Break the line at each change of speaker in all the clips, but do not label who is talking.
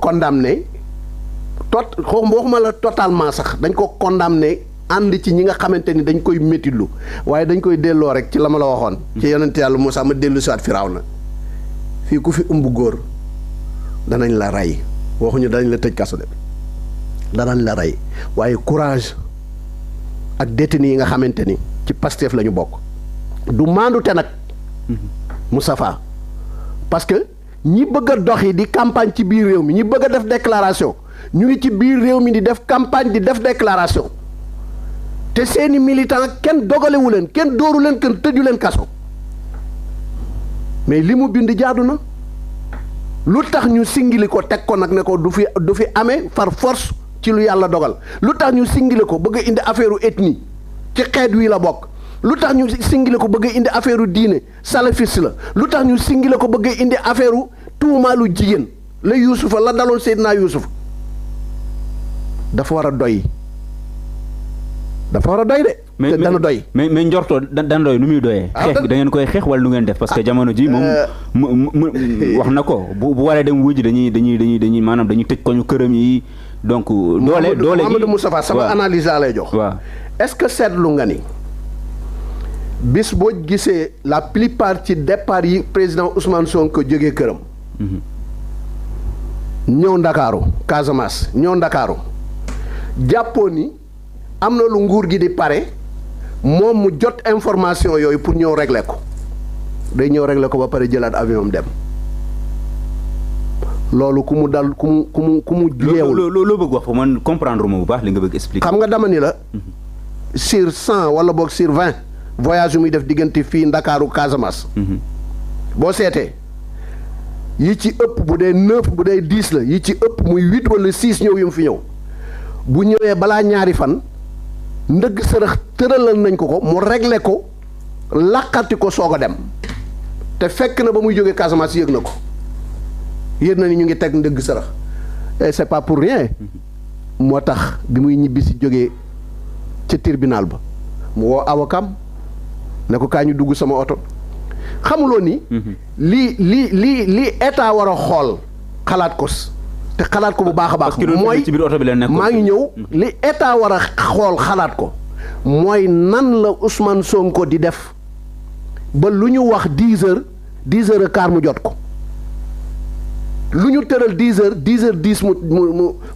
condamné waxuma la totalement sax dañ ko condamné ànd ci ñi nga xamante ni dañ koy métitlu waaye dañ koy delloo rek ci la ma la waxoon. ci yonent yàlla Muusaa ma dellu siwaat Firawna fii ku fi ëmb góor danañ la rey waxuñu danañ la tëj kaso de danañ la rey waaye courage ak détenu yi nga xamante ni ci Pastef la ñu bokk du maandute nag Moustapha parce que ñi bëgg a doxi di campagne ci biir réew mi ñi bëgg a def déclaration ñu ngi ci biir réew mi di def campagne di def déclaration te seeni militant kenn dogalewu leen kenn dóoru leen kenn tëju leen kaso mais li mu bind jaadu na lu tax ñu singili ko teg ko nag ne ko du fi amee par force ci lu yàlla dogal lu tax ñu singili ko bëgg a indi affaire ethnie ci xeet wi la bokk lu tax ñu singile ko bëgg a indi affaire diine salafiste la lu tax ñu singile ko bëgg a indi affaire tuumaalu jigéen la Yuusufa la daloon Seydina Yuusuf dafa war a doy de.
mais
dana doy.
mais njortoo dana doy nu muy doyee. xeex da ngeen koy xeex wala nu ngeen def. parce que jamono ji moom mu wax na ko bu waree dem wuji dañuy maanaam dañuy tëj ko ñu këram yi donc. doole
Mamadou Moustapha sama analyse laa lay jox.
waaw
est-ce que seetlu nga ni bis boo gisee la plupart ci départ yi président Ousmane Sonko jógee këram. ñëw Ndakaaru Casamance ñëw Ndakaaru jàppoo ni. am na lu nguur gi di pare moom mu jot information yooyu pour ñëw régler ko day ñëw régler ko ba pare jëlaat avion am dem loolu ku mu dal ku mu yeewul.
loo bëgg wax fa man comprendre ma bu baax li nga bëgg expliquer.
xam nga dama ni la. sur 100 wala boog sur 20 voyage yu muy def diggante fii Ndakaaru Casamance. boo seetee yi ci ëpp bu dee 9 bu dee 10 la yi ci ëpp muy 8 wala 6 ñëw yu mu fi ñëw bu ñëwee balaa ñaari fan. ndëgg sërëx tëralal nañ ko mu réglé ko làqati ko soog a dem te fekk na ba muy jógee Casamance yëg na ko yëg na ni ñu ngi teg ndëgg sërëx et c'est pas pour rien moo tax bi muy ñibbi si jógee ca tribunal ba mu woo awakam ne ko kaa ñu dugg sama oto xamuloo ni li état war a xool xalaat ko te xalaat ko bu baax a baax mooy maa ngi ñëw li état war a xool xalaat ko mooy nan la Ousmane Sonko di def ba lu ñu wax 10 heures mu jot ko lu ñu tëral 10 heures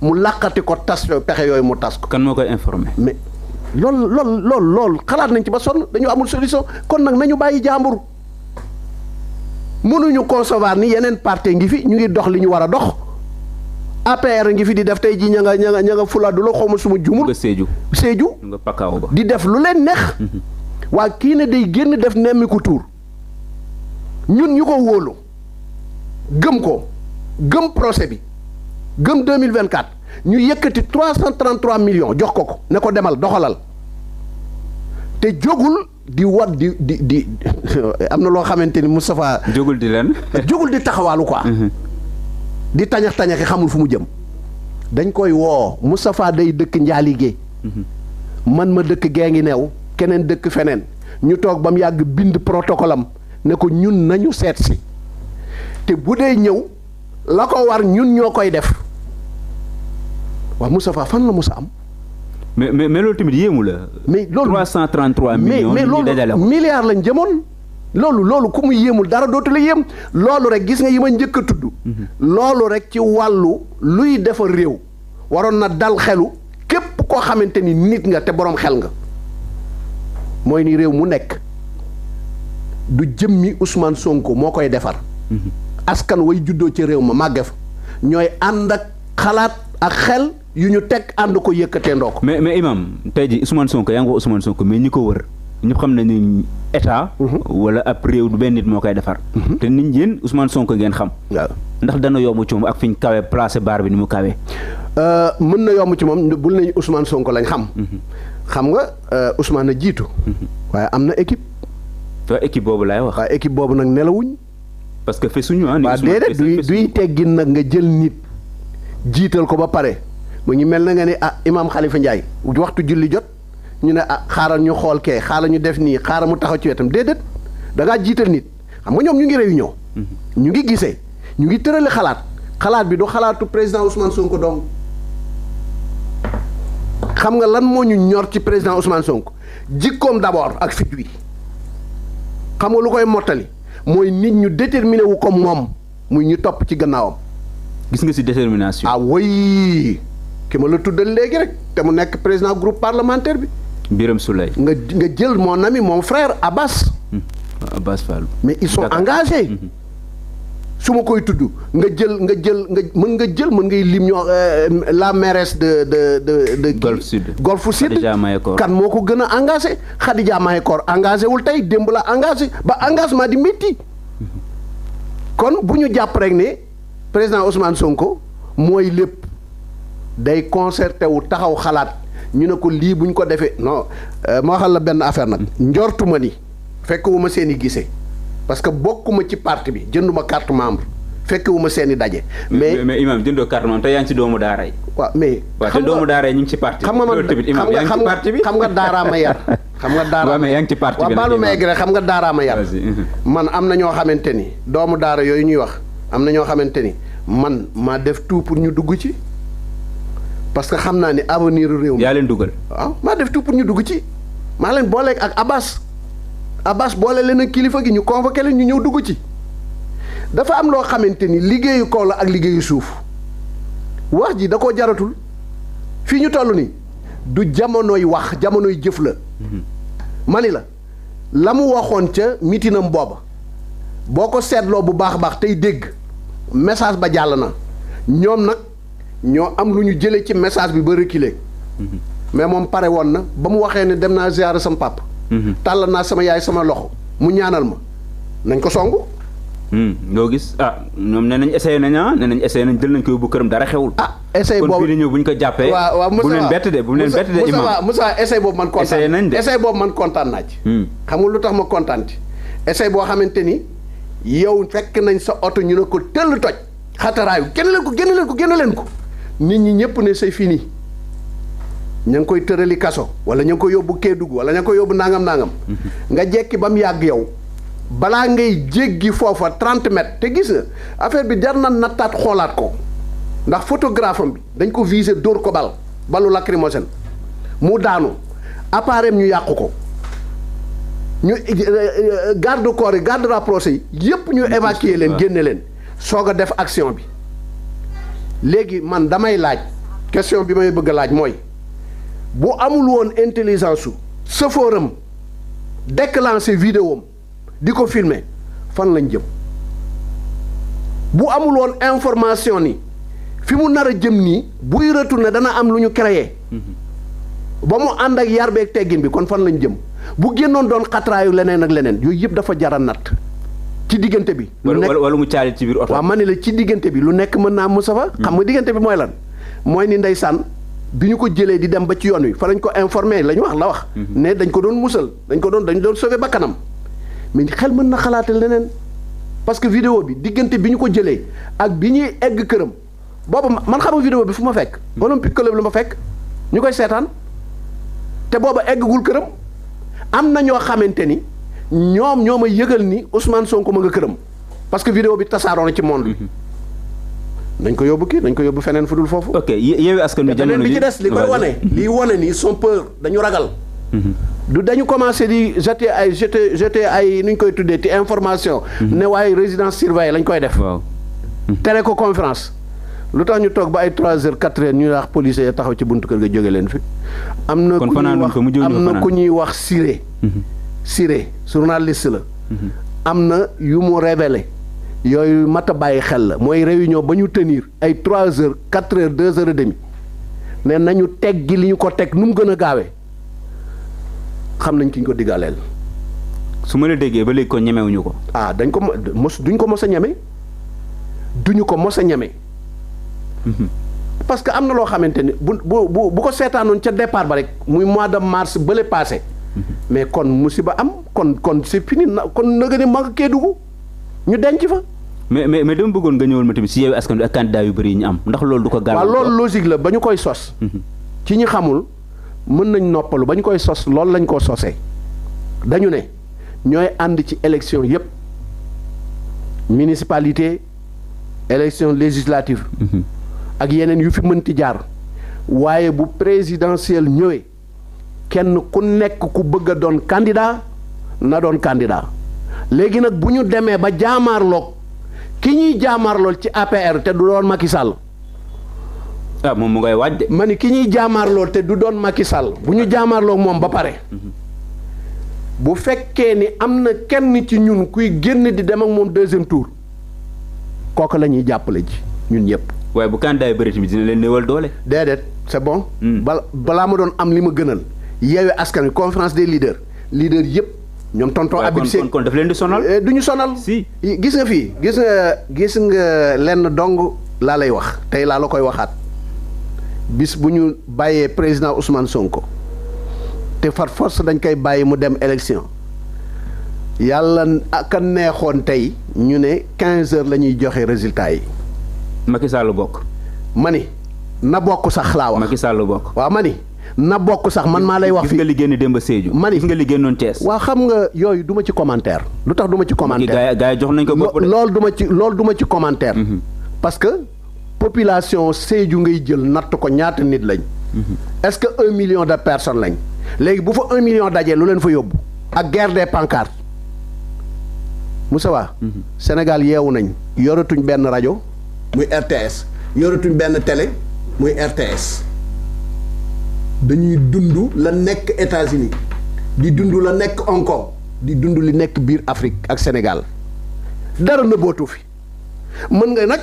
mu làqati ko tas pexe yooyu mu tas ko.
kan moo koy informé.
mais loolu xalaat nañ ci ba sonn dañu amul solution kon nag nañu bàyyi jàmbur mënuñu concevoir ni yeneen parti ngi fi ñu ngi dox li ñu war a dox. APR ngi fi di def tey jii ña nga Fuladu la xaw ma suma jumul. Sédhiou
nga Pakaaw ba
di def lu leen neex. waa kii ne day génn def nemmiku tuur ñun ñu ko wóolu gëm ko gëm procès bi gëm 2024 ñu yëkkati 333 millions jox ko ne ko demal doxalal te jógul di wat di am na loo xamante ni Moustapha.
jógul di leen.
jógul di taxawaalu quoi. di tañax-tañaxi xamul fu mu jëm dañ koy woo Moustapha day dëkk njaaligee man ma dëkk gee ngi neew keneen dëkk feneen ñu toog ba mu yàgg bind protocole am ne ko ñun nañu seet si te bu dee ñëw la ko war ñun ñoo koy def waaw Moustapha fan la Moussa am
mais loolu tamit yéemu la.
mais loolu
333 millions
mais loolu milliards lañ jëmoon loolu ku mu yéemul dara dootu la yéem loolu rek gis nga yi ma njëkk a tudd. loolu rek ci wàllu luy defar réew waroon na dal xelu képp koo xamante ni nit nga te boroom xel nga mooy ni réew mu nekk du jëmmi Ousmane Sonko moo koy defar. askan way juddoo ci réew ma màgge fa ñooy ànd ak xalaat ak xel yu ñu teg ànd ko yëkkatee ndoo ko.
mais Imam tey ji Ousmane Sonko yaa ngi wax Ousmane Sonko mais ñi ko wër. ñëpp xam nañ ni état. wala ab réew du benn nit moo koy defar. te nit yéen Ousmane Sonko ngeen xam.
waaw
ndax dana yomb ci moom ak fi ñu kawee placé baar bi ni mu kawee.
mën na yomb ci moom bul nañu Ousmane Sonko lañ xam. xam nga Ousmane a jiitu. waaye am na équipe.
waaw équipe boobu laay wax.
waaye équipe boobu nag nelawuñ.
parce que fesuñu ah.
waaw déedéet duy teggin nag nga jël nit jiital ko ba pare mu ngi mel na nga ni Imam Khalifa Ndiaye waxtu julli jot. ñu ne xaaral ñu xool kee xaaral ñu def nii xaaral mu taxaw ci wetam déedéet da ngaa jiital nit xam nga ñoom ñu ngi réunion. ñu ngi gisee ñu ngi tërale xalaat xalaat bi du xalaatu président Ousmane Sonko donc xam nga lan moo ñu ñor ci président Ousmane Sonko jikkoom d'abord ak fit wi xam nga lu koy mottali mooy nit ñu déterminé wu comme moom muy ñu topp ci gannaawam.
gis nga ci détermination.
ah oui ki ma la tuddal léegi rek te mu nekk président groupe parlementaire bi.
Birame Souleye.
nga jël mon ami mon frère Abbas.
Abbas Fall.
mais ils sont engagés. su ma koy tudd nga jël mën ngay lim ñoo la mairesse de
Golf Sud.
Golf Sud
Khadija Mayekor.
kan moo ko gën a engagé Khadija Mayekor engagé wul tey démb la engagé ba engagement di métti kon bu ñu jàpp rek ne président Ousmane Sonko mooy lépp day concerté wu taxaw xalaat ñu ne ko lii bu ñu ko defee non ma waxal la benn affaire nag njortuma ni fekkewuma seen i gisee parce que bokkuma ci parti bi jënduma carte membre fekkewuma seen i daje. mais
imam jëndoo carte membre te yaa ngi ci doomu daara yi.
waaw mais
te doomu daara yi ñu ngi ci parti.
xam nga man xam nga daaraama yar. xam nga daaraama
waaw mais yaa ngi ci parti bi
waaw baalu may rek xam nga daaraama yar. man am na ñoo xamante ni doomu daara yooyu ñuy wax am na ñoo xamante ni man maa def tout pour ñu dugg ci parce que xam naa ni avenir réew mi.
yaa leen dugal.
waaw maa def tout pour ñu dugg ci maa leen booleeg ak Abbas boole leen ak kilifa gi ñu convoqué leen ñu ñëw dugg ci dafa am loo xamante ni liggéeyu kaw la ak liggéeyu suuf wax ji da koo jaratul fii ñu toll nii du jamonoy wax jamonoy jëf la. mani la mu waxoon ca mitinam booba boo ko seetloo bu baax a baax tey dégg message ba jàll na ñoom nag ñoo am lu ñu jëlee ci message bi ba reculer. mais moom pare woon na ba mu waxee ne dem naa ziyaara sama papa. tàllal naa sama yaay sama loxo mu ñaanal ma nañ ko songu.
loo gis ñoom nee nañ essayé nañ jël nañ ko yóbbu këram dara xewul.
essayé boobu
kon fii di ñëw bu ñu ko jàppee.
waaw
bu leen bett de imam
Moussa essayé boobu man kontaan
essayé nañ de
essayé boobu man kontaan naa ci. xam nga lu tax ma kontaan ci essayé boo xamante ni yow fekk nañ sa oto ñu ne ko tëll toj xataraayu génn leen ko nit ñi ñëpp ne c'est fini ña ngi koy tërali kaso wala ña ngi koy yóbbu Kédougou wala ña ngi koy yóbbu nangam nga jekki ba mu yàgg yow balaa ngay jéggi foofa 30 mètres te gis nga affaire bi jar na nattaat xoolaat ko ndax photographe am bi dañ ko visé dóor ko balu lacrymogène mu daanu appareil ñu yàqu ko ñu garde corps yi garde rapproché yi yépp ñu évacuer leen génne leen soog a def action bi léegi man damay laaj question bi may bëgg a laaj mooy bu amul woon intelligence su sëfooram déclenché vidéo am di ko filmer fan lañ jëm bu amul woon information ni fi mu nar a jëm nii buy retourné dana am lu ñu créé ba mu ànd ak yar beeg teggin bi kon fan lañ jëm bu génnoon doon xatraayu leneen ak leneen yooyu yëpp dafa jara natt ci diggante bi.
wala mu caalit ci biir oto.
waaw ma ne la ci diggante bi lu nekk mën naa Moustapha xam nga diggante bi mooy lan mooy ni ndeysaan bi ñu ko jëlee di dem ba ci yoon wi fa lañ ko informé la ñu wax ne dañ ko doon musal dañ doon sauver bakkanam mais xel mën na xalaatal leneen parce que vidéo bi diggante bi ñu ko jëlee ak bi ñuy egg këram booba man xam nga vidéo bi fu ma fekk. Olympique Club la ma fekk ñu koy seetaan te booba eggagul këram am na ñoo xamante ni ñoom ñoo ma yëgal ni Ousmane Sonko ma nga këram parce que vidéo bi tasaaroo na ci monde bi. nañ ko yóbbu feneen fu dul foofu.
ok Yewwi Askan Wi jamono ji
li ci des li koy wane. liy wane ni ils sont peur dañu ragal. du dañu commencé di jeter ay nu ñu koy tuddee ci information. ne waaye résidence surveillée lañ koy def.
waaw.
tere ko conférence. lu tax ñu toog ba ay 3 heures 4 heures ñu wax policier taxaw ci buntu kër ga jóge leen fi. am na ku ñuy wax Siré journaliste la. am na yu mu révélé. yooyu mat a bàyyi xel la mooy réunion ba ñu tenir ay 3 heures 4 heures 2 heures et demi ne nañu teggi li ñu ko teg nu mu gën a gaawee xam nañ ki ñu ko diggaleel.
su ma la déggee ba léegi ko ñemewuñu ko.
duñ ko mos a ñeme duñu ko mos a ñeme. parce que am na loo xamante ni bu ko seetaanoon ca départ ba rek muy mois de mars bële passé. mais kon musiba am kon c'est fini kon na nga ne ma nga Kédougou ñu denc fa.
mais dama bëggoon nga ñëwal ma tamit si Yewwi Askan Wi ak candidat yu bëri yi ñu am ndax loolu du ko gàllankoor.
waaw loolu logique la ba ñu koy sos. ci ñi xamul mën nañ noppalu ba ñu koy sos loolu lañ koo sosee dañu ne ñooy ànd ci élection yépp municipalité élection législative ak yeneen yu fi mënti jaar waaye bu présidentielle ñëwee kenn ku nekk ku bëgg a doon candidat na doon candidat léegi nag bu ñu demee ba jaamaarloog ki ñuy jaamaarlool ci APR te du doon Macky Sall.
ah moom mu ngay waaj de.
ma ni ki ñuy jaamaarlool te du doon Macky Sall bu ñu jaamaarloog moom ba pare. bu fekkee ni am na kenn ci ñun kuy génn di dem ak moom deuxième tour kooku la ñuy jàppale ji ñun ñëpp.
waaye bu candidat yi bëri tamit dina leen néewal doole.
déedéet c'est bon. balaa ma doon am li ma gënal Yewwi Askan Wi conférence des leaders yëpp. ñoom tonton Habib Sy
kon daf leen di sonal.
du ñu sonal.
si
gis nga fii gis nga lenn dong laa lay wax tey laa la koy waxaat bis bu ñu bàyyee président Ousmane Sonko te far force dañ koy bàyyi mu dem élection yàlla ak a neexoon tey ñu ne 15 heures la ñuy joxe résultat yi.
Macky Sall bokk.
ma ni na bokk sax laa wax.
Macky Sall bokk.
waaw ma ni na bokk sax man maa lay wax.
gis nga li génn Demba Sédhiou.
ma ni
gis nga li génnoon Thiès.
waaw xam nga yooyu du ma ci commentaire. lu tax du ma ci commentaire
gars yi jox nañ ko bopp de.
loolu du ma ci commentaire. parce que population Sédhiou ngay jël natt ko ñaata nit lañ. est-ce que 1 million de personnes lañ. léegi bu fa 1 million dajee lu leen fa yóbbu. ak guerre des pancartes. Moussa Wa. Sénégal yeewu nañ. yoratuñ benn rajo. muy RTS. yoratuñ benn télé. muy RTS. dañuy dund la nekk États-Unis di dund la nekk Hong Kong di dund li nekk biir Afrique ak Sénégal dara nëbbootu fi mën nga nag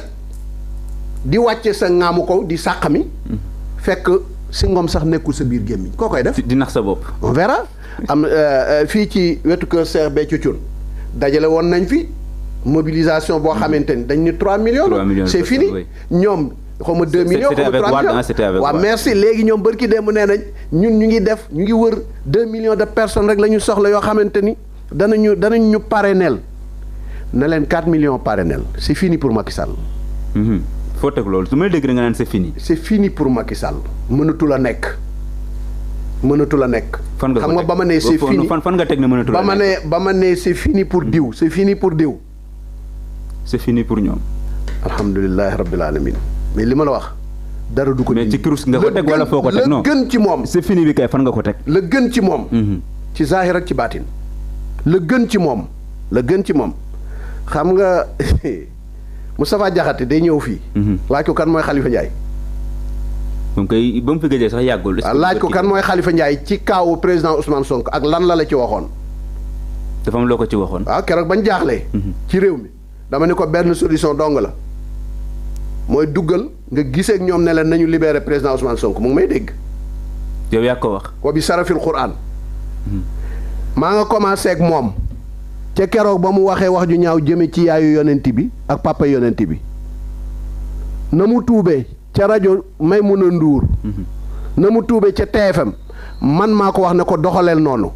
di wàcce sa ŋaamu ko di sàqami fekk si ngom sax nekkul sa biir gémmiñ koo koy def
di nax sa bopp.
on verra am fii ci wetu kër Cheikh Béthio Thioune dajale woon nañ fi mobilisation boo xamante ni dañ ni 3 millions.
3 millions
c'est fini ñoom. xaw ma 2 millions xaw ma 3 millions waaw merci léegi ñoom bërki démb nee nañ ñun ñu ngi wër 2 millions de personnes rek la ñu soxla yoo xamante ni danañ ñu parrainel na leen 4 millions parrainel c'est fini pour Macky Sall.
foo teg loolu su may dégg nga naan c'est fini.
c'est fini pour Macky Sall mënatu la nekk.
fan nga
xam nga ba ma nee c'est fini
fan nga teg ne mënatu la nekk
ba ma nee c'est fini pour diw c'est fini pour diw.
c'est fini pour ñoom.
alhamdulilah rabbil alamin mais li ma la wax dara du ko.
mais ci kurus nga ko teg wala foo ko teg non
la gën ci moom.
c'est fini bi kay fan nga ko teg.
la gën ci moom. ci zahir ak ci baatin. la gën ci moom xam nga Moustapha Diakhaté day ñëw fii. laaj ko kan mooy Khalifa Ndiaye.
moom kay ba mu fi gëjee sax yàggul.
laaj ko kan mooy Khalifa Ndiaye ci kaawu président Ousmane Sonko ak lan la ci waxoon.
dafa am loo ko ci waxoon.
waaw keroog bañ jaaxlee. ci réew mi dama ni ko benn solution dong la. mooy duggal nga gisee ak ñoom ne leen nañu libérer président Ousmane Sonko mu ngi may dégg.
yow yaa ko wax.
wa bi sarafil Qur'an. maa nga commencé ak moom. ca keroog ba mu waxee wax ju ñaaw jëme ci yaayu yonent bi ak papa yonent bi. na mu tuubee ca rajo Maimouna Ndour. na mu tuubee ca TFM man maa ko wax ne ko doxaleel noonu.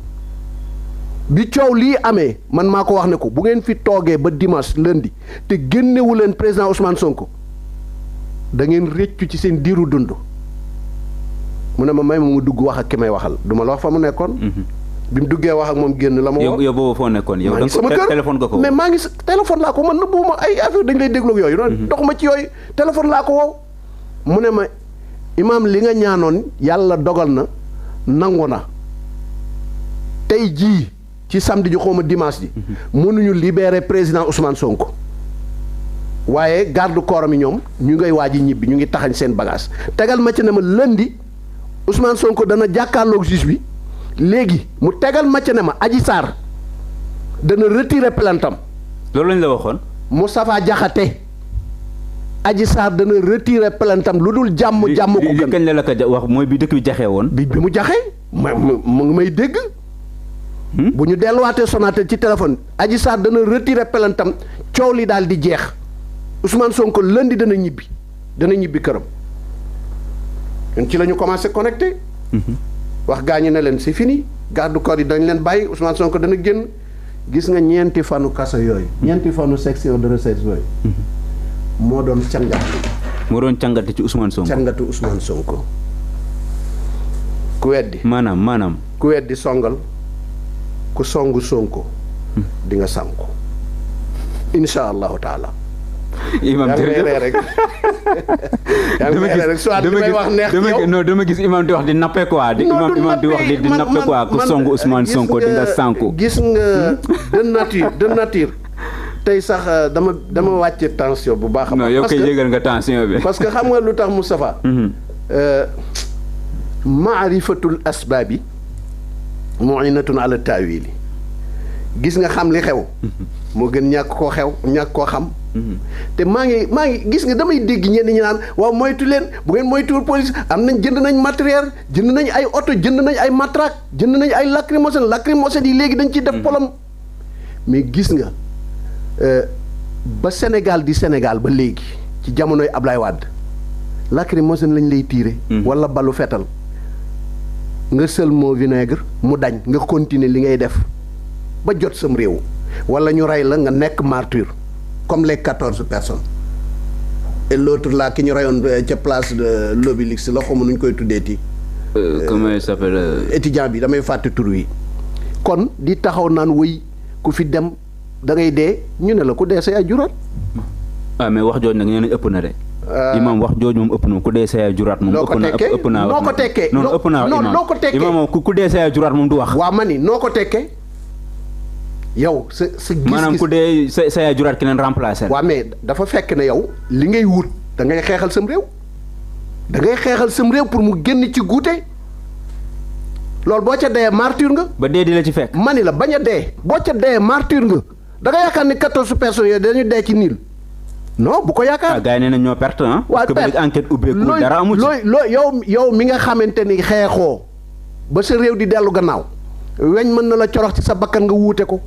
bi coow lii amee man maa ko wax ne ko bu ngeen fi toogee ba dimanche lundi te génnewu leen président Ousmane Sonko. da ngeen réccu ci seen diiru dund mu ne ma may ma mu dugg wax ak ki may waxal du ma la wax fa mu nekkoon. bi mu duggee wax ak moom génn la ma woo.
yow boobu foo nekkoon yow.
maa ngi sama kër
téléphone nga ko
mais maa ngi téléphone laa ko man na buuma ay affaire dañ lay déglu ak yooyu. dox ma ci yooyu téléphone laa ko woo. mu ne ma imaam li nga ñaanoon yàlla dogal na nangu na tey jii ci samedi ji xaw ma dimanche ji. mënuñu libérer président Ousmane Sonko. waaye garde corps mi ñoom ñu ngay waaj ñibbi ñu ngi taxañ seen bagage tegal ma ci ne ma lundi Ousmane Sonko dana jàkkaarloog juge bi léegi mu tegal ma ci ne ma Adji Sarr dana retirer plaintam.
loolu lañ la waxoon.
Moustapha Diakhaté Adji Sarr dana retirer plaintam lu dul jàmm ko gën.
li kañ la ko wax mooy bi dëkk bi jaxee woon.
bi mu jaxee mu ngi may dégg. bu ñu delluwaatee Sonatel ci téléphone Adji Sarr dana retirer plaintam coow li daal di jeex. Ousmane Sonko lundi dana ñibbi këram ñun ci la ñu commencé connecté. wax gaañu ne leen c'est fini garde corps yi dañ leen bàyyi Ousmane Sonko dana génn gis nga ñeenti fanu kaso yooyu. ñeenti fanu section de recherche yooyu. moo doon càngatu ci Ousmane Sonko. càngatu Ousmane Sonko. ku weddi.
maanaam.
ku weddi songal ku songu Sonko. di nga sànku. incha allahu taala.
imam jërëjëf
rek soit li may wax neex yow
non dama gis imam di wax di nappe quoi di imam di wax di nappe quoi ku songu Ousmane Sonko di nga sànku
gis nga de nature tey sax dama wàcce tension bu baax a baax.
non yow koy yëgal nga tension bi.
parce que xam nga lu tax Moustapha. maarifatul asbaabi mu'inatun ala taawili gis nga xam li xew. moo gën ñàkk koo xam. te maa ngi gis nga damay dégg ñenn ñi naan waaw moytu leen bu ngeen moytuwul police jënd nañ matériel jënd nañ ay oto jënd nañ ay matraque jënd nañ ay lacrymogène yi léegi dañ ciy def polom mais gis nga. ba Sénégal di Sénégal ba léegi ci jamonoy Ablaye Wade lacrymogène lañ lay tiire wala balu fetal nga sël moo vinaigre mu dañ nga continuer li ngay def ba jot sam réew wala ñu rey la nga nekk martyr comme les 14 personnes et l'autre là ki ñu reyoon ca place de l'Obélisque la xamu nuñ koy tuddeeti
comment il s'appelle
étudiant bi damay fàtte tur wi kon di taxaw naan wëy ku fi dem da ngay dee ñu ne la ku dee say ay juraat.
mais wax jooju nag ñeneen ëpp na de. imam wax jooju moom ëpp na ku dee say ay juraat moom. ëpp naa
noo ko tekkee
non ëpp naa
non noo ko tekkee
imam moom ku dee say ay juraat moom du wax.
waaw ma ni noo ko tekkee yow sa gis-gis
maanaam ku dee say ay juraat keneen remplacer.
waaw mais dafa fekk ne yow li ngay wut da ngay xeexal sam réew da ngay xeexal sam réew pour mu génn ci guute loolu boo ca dee martyr nga.
ba dee di la ci fekk.
ma ni la bañ a dee boo ca dee martyr nga. da nga yaakaar ni 14 personnes yooyu dañu dee ci niil non bu ko yaakaar.
gars yi nee nañ ñoo perte ah.
waaw
parce que enquête ubbeeku dara amu ci.
yow mi nga xamante ni xeexoo ba sa réew di dellu gannaaw weñ mën na la corox ci sa bakkan nga wuute ko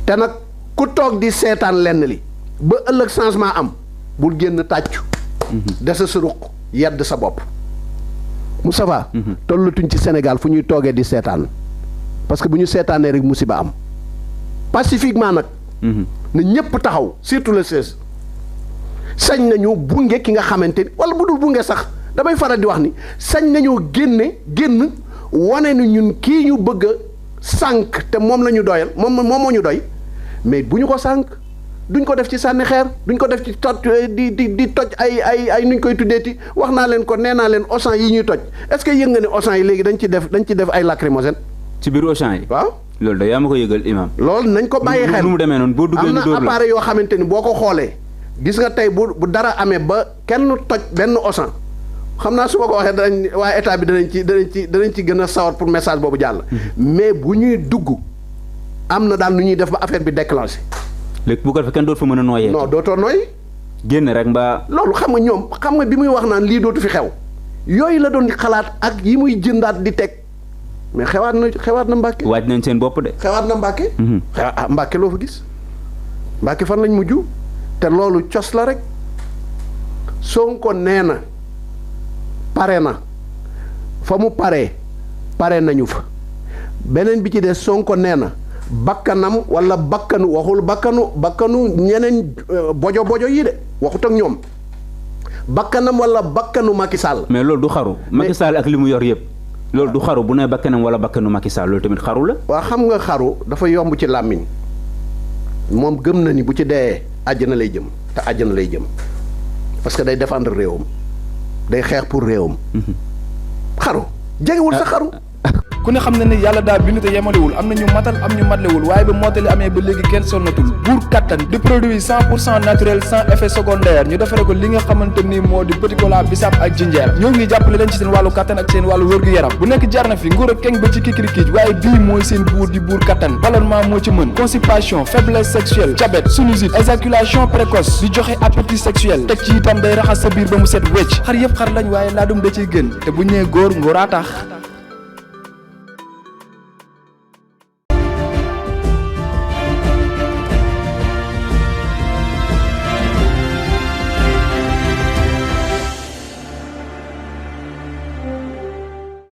te nag ku toog di seetaan lenn li ba ëllëg changement am bul génn tàccu. desa sa ruq yedd sa bopp. Moustapha. tollatuñ ci Sénégal fu ñuy toogee di seetaan parce que bu ñu seetaanee rek musiba am. pacifiquement nag. na ñëpp taxaw surtout le 16. sañ nañu bunge ki nga xamante ni wala bu dul bunge sax damay faral di wax ni sañ nañoo génn wane ni ñun kii ñu bëgg a sànq te moom la ñu doyal moom moo ñu doy mais bu ñu ko sànq duñ ko def ci sànni xeer duñ ko def ci toj di toj ay nuñ koy tuddeeti wax naa leen ko nee naa leen Auchan yi ñuy toj est-ce que yëg nga ne Auchan yi léegi dañ ci def ay lacrymogène.
ci biir Auchan yi
waaw.
loolu da yaa ma ko yëgal imam.
loolu nañ ko bàyyi xel
nu mu demee noonu boo duggee ñu dóor la
am na appareil yoo xamante ni boo ko xoolee gis nga tey bu dara amee ba kenn toj benn Auchan xam naa su ma ko waxee waa état bi danañ ci gën a sawar pour message boobu jàll. mais bu ñuy dugg am na daal nu ñuy def ba affaire bi déclenché.
léegi bu ko defee kenn dootu fa mën a nooyee.
non dootoo nooy.
génn rek mbaa.
loolu xam nga bi muy wax naan lii dootu fi xew yooyu la doon xalaat ak yi muy jëndaat di teg. mais xewaat na Mbàkke.
waaj nañ seen bopp de.
xewaat na Mbàkke. Mbàkke loo fa gis. Mbàkke fan lañ mujj te loolu cos la rek Sonko nee na pare na fa mu pare nañu fa beneen bi ci des Sonko nee na bakkanam wala waxul bakkanu ñeneen bojo yi de waxut ak ñoom bakkanam wala bakkanu Macky Sall.
mais loolu du xaru. Macky Sall ak li mu yor yëpp. loolu du xaru bu ne bakkanam wala bakkanu Macky Sall loolu tamit xaru la.
waaw xam nga xaru dafa yomb ci làmmiñ moom gëm na ni bu ci dee àjjana lay jëm te àjjana lay jëm parce que day défendre réewam day xeex pour réewam. xaru jegewul sa xaru.
ku ne xam ne ni yàlla daa bind te yemalewul am na ñu matal am ñu matlewul waaye ba mottali amee ba léegi kenn sonnatul buur kattan di produit 100% naturel sans effet secondaire ñu defare ko li nga xamante ni moo di petit cola bisaab ak jinjeer ñoo ngi jàppale leen ci seen wàllu kattan ak seen wàllu wërgu-yaram bu nekk jarna fi nguur ak keng ba ci kikirikiij waaye bii mooy seen buur di buur kattan ballonnement moo ci mën constipation faiblesse sexuelle diabète sinusite éjaculation précoce di joxe appétit sexuel teg ci itam day raxas sa biir ba mu set wecc xar yëpp xar lañ waaye laadum da ciy gën te bu ñëwee góor ngóoraa tax